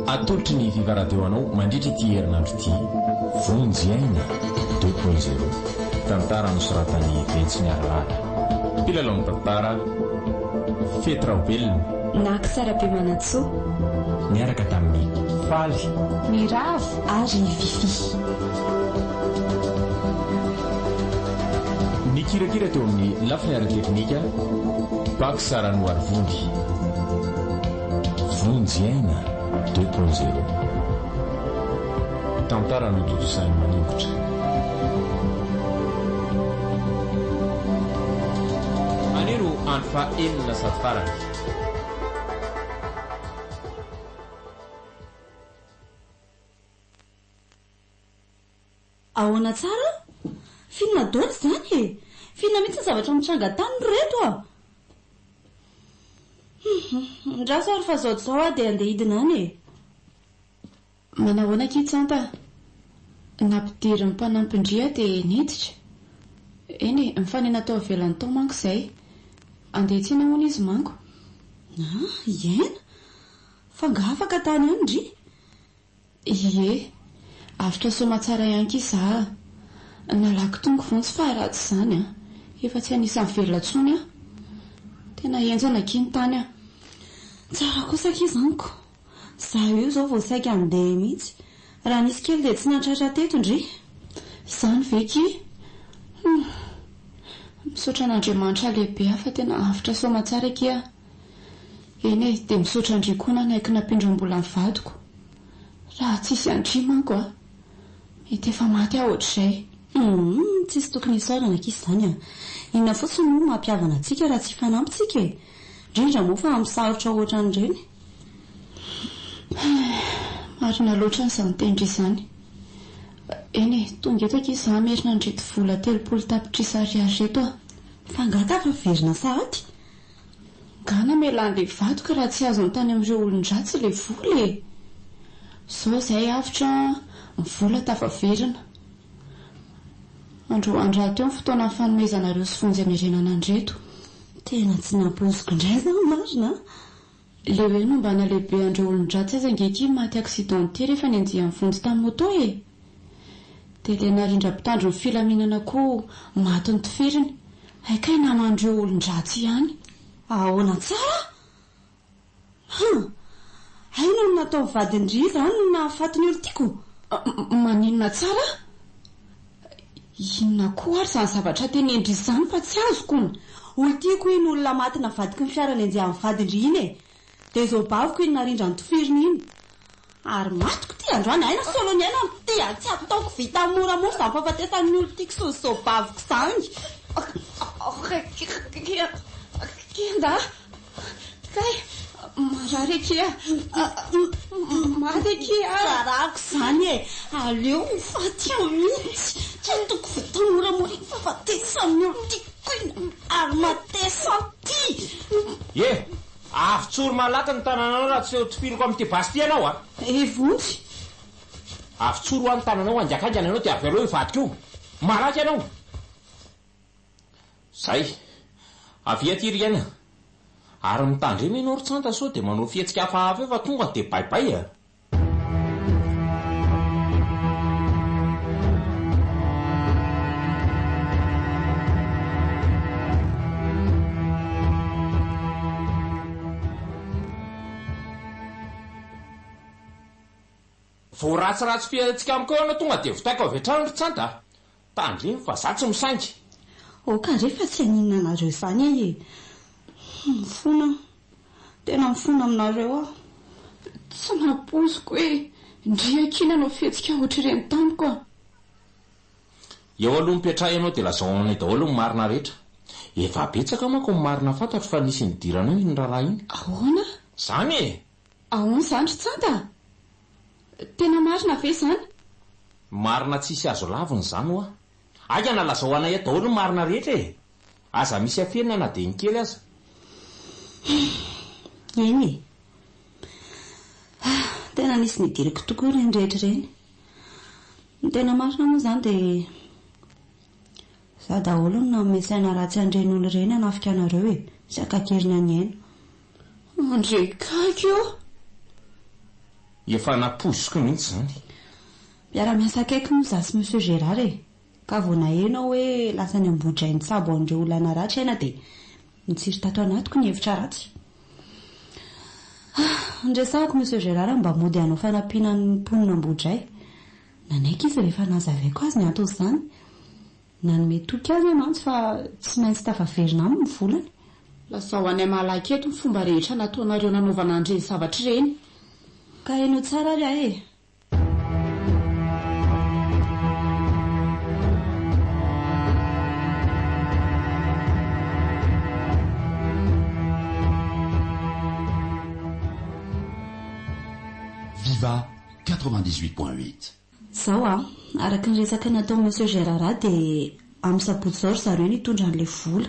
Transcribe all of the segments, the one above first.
Atolotry ny Viva Radio anao mandritra ity herinandro ity. Vonjy aina deux point zéro, tantara nosoratan'i Ventsy Miarilala. Mpilalao ny tantara, Fety Raobelina. Nax Rabemanantsoa. Niaraka tamin'i Faly. Miravo ary Fiffi. Nikirakira teo amin'ny lafiny ara-teknika, Pax Ranoarivony. Vonjy aina deux point zéro. Tantara notontosain'i Maningotra. Anio no andro faha enina sady farany. Ahoana tsara? F'inona daholo izany e? F'inona mihitsy ny zavatra mitranga tany ry reto a? Hum, ndraso ary fa zao dia zao aho dia handeha hidina any e. Manahoana akia Tsanta a? Nampidirin'ny mpanampy-ndry aho dia niditra. Eny e, nifanena tao ivelany tao manko izay. Handeha hiantsena hono izy manko. Ah, hiaina? Fa angaha afaka tany ihany ndry? Ie, avotra soamatsara ihany ki za a! Nalaky tongo vonjy fa raha tsy izany an, efa tsy anisan'ny velona intsony aho. Tena henjana akia ny tany a! Tsara kosa akia izany ko! Za io izao vao saika handeha mihitsy. Raha nisy kely dia tsy nahatratra teto ndry. Izany ve ki? Humm! Misaotra an'Andriamanitra lehibe aho fa tena avotra soamatsara akia a! Eny e, dia misaotra an-dry koa nanaiky nampindram-bola ny vadiko. Raha tsisy an-dry manko a, mety efa maty aho ohatr'izay. Humm, tsisy tokony hisaorana akia izany a! Inona fotsiny moa no mampihavana antsika raha tsy hifanampy tsika e? Indrindra moa fa amin'ny sarotra ohatran'ireny. Marina loatra izany tendry izany. Eny e, tonga eto akia izaho hamerina an'ireto vola 30 tapitrisa ariary ireto a! Fa angaha tafaverina sahady? Nga namela an'le vadiko raha tsy azony tany amin'ireo olon-dratsy le vola e! Zao izay avotra an, ny vola tafaverina. Androany rahateo ny fotoana nifanomezanareo sy vonjy hamerenana an'ireto. Tena tsy nampoiziko indray izany marina an! Le hoe nombana lehibe an'ireo olon-dratsy aza ange akia maty accidenté rehefa nenjehan'i Vonjy tamin'ny moto e! Dia ilay narindra mpitandro ny filaminana koa maty notifiriny. Hay kay naman'ireo olon-dratsy ihany. Ahoana tsara? Hum! Hay noho ny nataon'ny vadin-dry izany no nahafaty ny olon-tiako? Maninona tsara? Inona koa ary izany zavatra tenendry izany fa tsy azoko hono. Olon-tiako iny olona maty navadiky ny fiara nenjehan'ny vadin-dry iny e! Dia izao baviko iny narindra notifiriny iny. Ary matiko ty androany, aina solo ny aina ty a! Tsy ataoko vita moramora izany fahafatesan'ny olon-tiako sy ny zao-baviko izany. Kenda a! Kay! Marary akia! Maty akia! Rarako izany e! Aleo ho faty eo mihitsy! Tsy ataoko vita moramora iny fahafatesan'ny olon-tiako iny ary matesa ty! Ye! Avotsory malaky ny tananao raha tsy ho tifiriko amin'ity basy ity ianao a! Eh Vonjy! Avotsory hoa ny tananao haingakaingana ianao dia avelao io vadiko io! Malaky ianao! Zay! Avia aty ry aina! Ary mitandrema ianao ry Tsanta sao dia manao fihetsika hafahafa eo fa tonga dia bay bay a! Vao ratsiratsy fihetsika amiko eo ianao tonga dia vitaiko avy hatrany ry Tsanta a! Tandremo fa za tsy misangy. Aoka re fa tsy haninona anareo izany aho e! Mifona aho. Tena mifona aminareo aho. Tsy nampoiziko hoe ndry akia nanao fihetsika ohatr'ireny tamiko a! Eo aloha mipetraha ianao dia lazao aminay daholo ny marina rehetra. Efa betsaka manko ny marina fantatro fa nisy nidiranao iny raharaha iny. Ahoana? Zany e! Ahoana izany ry Tsanta a? Tena marina ve izany? Marina tsisy azo lavina izany hoa. Haingana lazao anay eto daholo ny marina rehetra e! Aza misy afenina na dia ny kely aza. Eny e! Tena nisy nidiriko tokoa ireny rehetra ireny. Ny tena marina moa izany dia za daholo no nanome saina ratsy an'ireny olona ireny hanafika anareo e! Sy haka an-keriny an'i Aina. Andre gaga ô! Efa nampoiziko mihitsy izany. Mpiara-miasa akaiky moa izaho sy Monsieur Gérard e! Ka vao naheno aho hoe lasa any Ambohidray nitsabo an'ireo olona naratra aina dia nitsiry tato anatiko ny hevitra ratsy. Ah! Niresahako Monsieur Gérard mba mody hanao fanampiana ny mponina Ambohidray. Nanaiky izy rehefa nazavaiko azy ny anton'izany. Nanome toky azy aho mantsy fa tsy maintsy tafaverina aminy ny volany. Lazao anay malaky eto ny fomba rehetra nataonareo nanaovana an'ireny zavatra ireny. Ka henoy tsara ary aho e! Viva 98.8. Izao an, araka ny resaka nataon'i Monsieur Gérard dia amin'ny sabotsy izao ry zareo no hitondra an'ilay vola.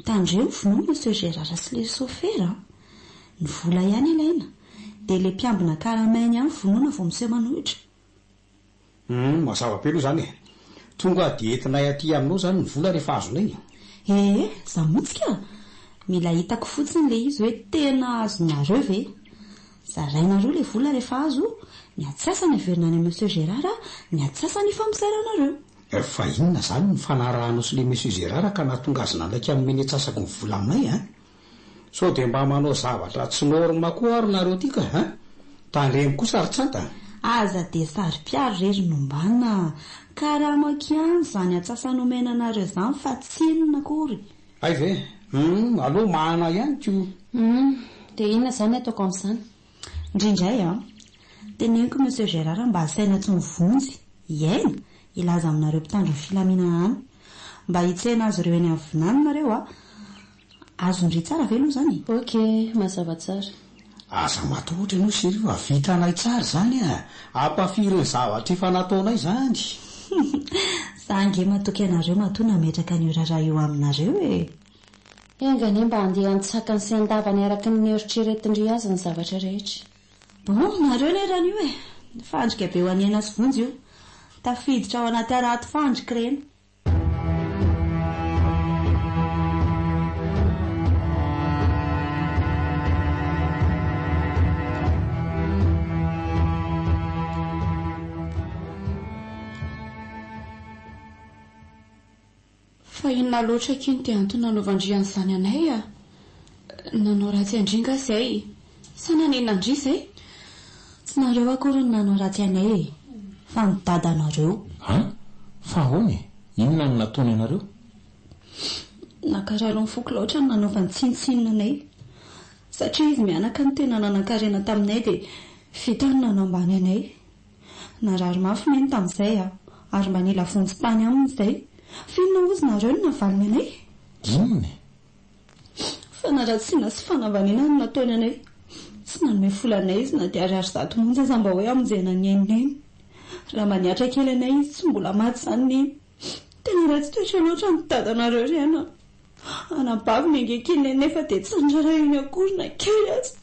Tandremo vonoa Monsieur Gérard sy ilay sôfera an! Ny vola ihany alaina, dia ilay mpiambina karamainy ihany vonoina vao miseho manohitra. Humm, mazava be aloha izany e! Tonga dia entinay aty aminao izany ny vola rehefa azonay e! Ee, za mihitsy ka! Mila hitako fotsiny ilay izy hoe tena azonareo ve? Zarainareo ilay vola rehefa azo, ny atsasany averina any amin'i Monsieur Gérard, ny atsasany ifampizaranareo. Fa inona izany no nifanarahanao sy ilay Monsieur Gérard ka nahatonga azy nanaiky hanome ny antsasaky ny vola aminay an? Sao dia mba manao zavatra tsy norme koa ary nareo ty ka an! Tandremo kosa ry Tsanta a! Aza dia saro-piaro re ry Nombana a! Karamako ihany izany antsasany omena anareo izany fa tsy inona akory. Hay ve? Humm, aleo mahana ihany ko! Humm, dia inona izany ataoko amin'izany? Ndrindray an! Teneniko Monsieur Gérard mba asaina tsy mivonjy, hiaina, hilaza aminareo mpitandro ny filaminana any. Mba hitsena azy ireo eny amin'ny vinany nareo a! Azon-dry tsara ve aloha izany e? Ok, mazava tsara. Aza matahotra ianao chérie fa vitanay tsara izany a! Ampafirin'ny zavatra efa nataonay izany. Za ange matoky anareo matoa nametraka an'io raharaha io aminareo e! Enga anie mba handeha an-tsakany sy an-davany araka ny noeritreretin-dry azy ny zavatra rehetra. Bon, nareo leran'io e! Fandrika be ho an'i Aina sy Vonjy io. Tafiditra ao anaty harato fandrika ireny. Fa inona loatra akia no dia antony nanaovan-dry an'izany anay a? Nanao ratsy an-dry nga izay? Sa nanenina an-dry izay? Tsy nareo akory no nanao ratsy anay e! Fa ny dadanareo. An? Fa ahoana e? Inona no nataony anareo? Nankarary ny foko loatra ny nanaovany tsinontsinona anay. Satria izy mianaka no tena nanankarena taminay dia vitany ny nanambany anay. Narary mafy neny tamin'izay a! Ary mba nila vonjy tany aminy izay. F'inona hozy nareo no navaliny anay? Inona e? Fanaratsiana sy fanambaniana no nataony anay. Tsy nanome vola anay izy na dia ariary zato monja aza mba hoe hamonjena ny ain'i Neny. Raha mba niatra kely anay izy tsy mbola maty izany Neny. Tena ratsy toetra loatra ny dadanareo ry aina a! Anabaviny ange ity Neny nefa dia tsy niraharahiany akory na kely aza.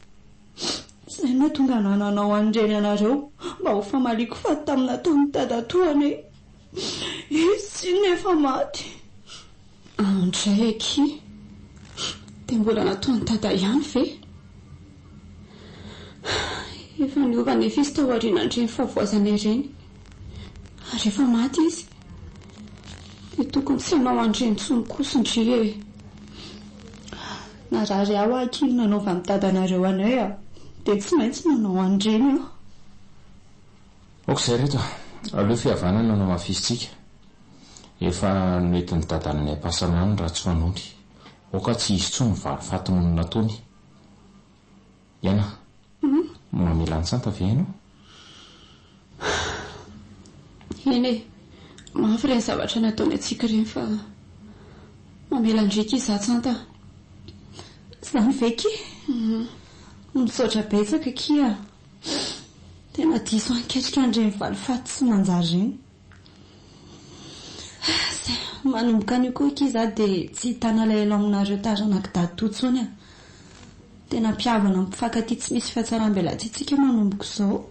Izay no nahatonga anah nanao an'ireny anareo mba ho famaliako faty tamin'ny nataon'i dadatoa anay. Izy tsinona efa maty. Andray akia! Dia mbola nataon'i Dada ihany ve? Efa niova anefa izy tao aorianan'ireny fahavoazana ireny. Ary efa maty izy. Dia tokony tsy hanao an'ireny intsony kosa ndry e! Narary aho akia ny nanaovan'i dadanareo anay a! Dia tsy maintsy nanao an'ireny aho. Ok izay reto a! Aleo fihavanana no hamafisintsika. Efa noentin'i dadany any am-pasana any raha tsy fanaony. Aoka tsy hisy intsony ny valifaty noho ny nataony. Iana, mamela an'i Tsanta ve ianao? Eny e, mafy ireny zavatra nataony antsika ireny fa mamela an-dry akia izaho Tsanta a! Izany ve akia? Misaotra betsaka akia a! Tena diso ahy niketrika an'ireny valifaty tsy manjary ireny. Zay, manomboka anio koa akia za dia tsy hitana alahelo aminareo taranak'i dadatoa intsony a! Tena mpihavana mpifankatia tsy misy fihatsaram-belatsihy tsika manomboka izao.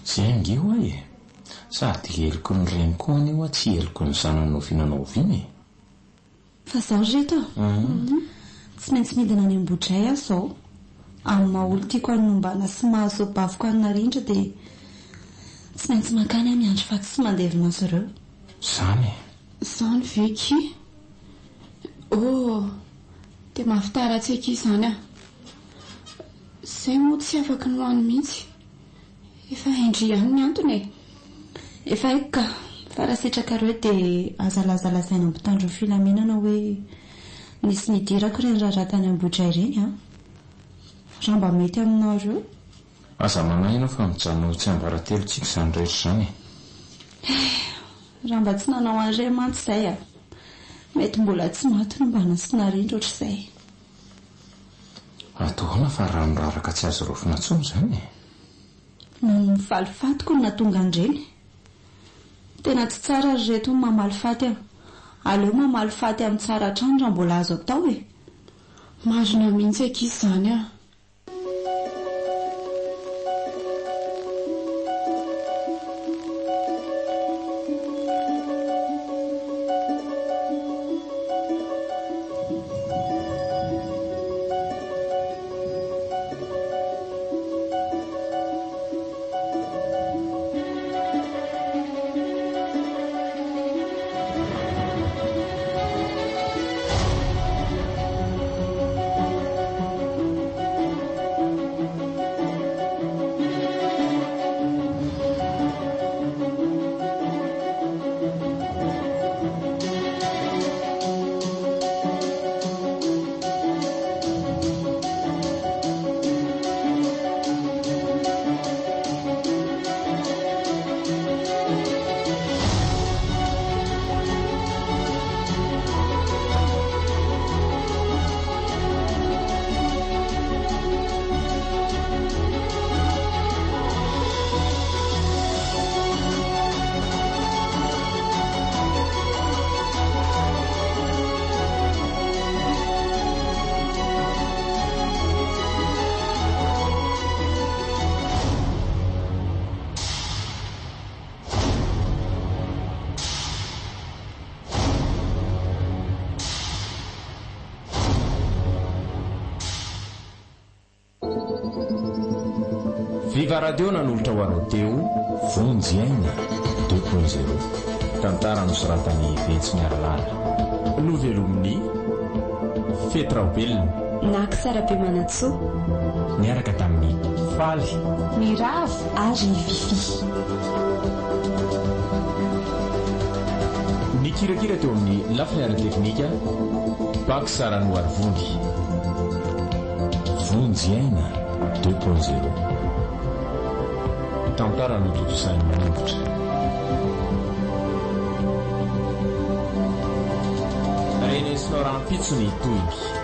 Zay ange hoa e! Sady heloky ny reny koa anie hoa tsy heloky ny zanany na oviana na oviana e! Fa zao ry reto a! Tsy maintsy midina any Ambohidray aho zao. Amin'ny maha olon-tiako an'i Nombana sy maha zobaviko an'i Narindra dia tsy maintsy mankany aho miandry faty sy mandevina azy ireo. Izany e! Izany ve ki? Oh! Dia mahavita ratsy akia izany aho. Izay moa tsy afaky ny ho any mihitsy. Efa hain-dry ihany ny antony e! Efa haiko ka! Fa raha sitrakareo dia aza lazalazaina amin'ny mpitandro ny filaminana hoe nisy nidirako ireny raharaha tany Ambohidray ireny an! Raha mba mety aminareo. Aza manahy ianao fa mijanona ho tsiambaratelontsika izany rehetra izany e! Eh! Raha mba tsy nanao an'ireny mantsy izay an! Mety mbola tsy maty no mba nasiana rindra ohatr'izay. Atao ahoana fa rano raraka tsy azo raofina intsony izany e? Noho ny valifatiko no nahatonga an'ireny. Tena tsy tsara ry reto ny mamaly faty a! Aleo mamaly faty amin'ny tsara hatrany raha mbola azo atao e! Marina mihitsy akia izany a! Viva Radio nanolotra ho anao teo Vonjy Aina 2.0 Tantara nosoratan'i Ventsy Miarilala Novelomin'i Fety Raobelina Nax Rabemanantsoa. Niaraka tamin'i Faly. Miravo ary Fiffi. Nikirakira teo amin'ny lafiny ara-teknika, Pax Ranoarivony. Vonjy Aina 2.0. Tantara notontosain'i Maningotra. Renesinao rahampitso ny tohiny.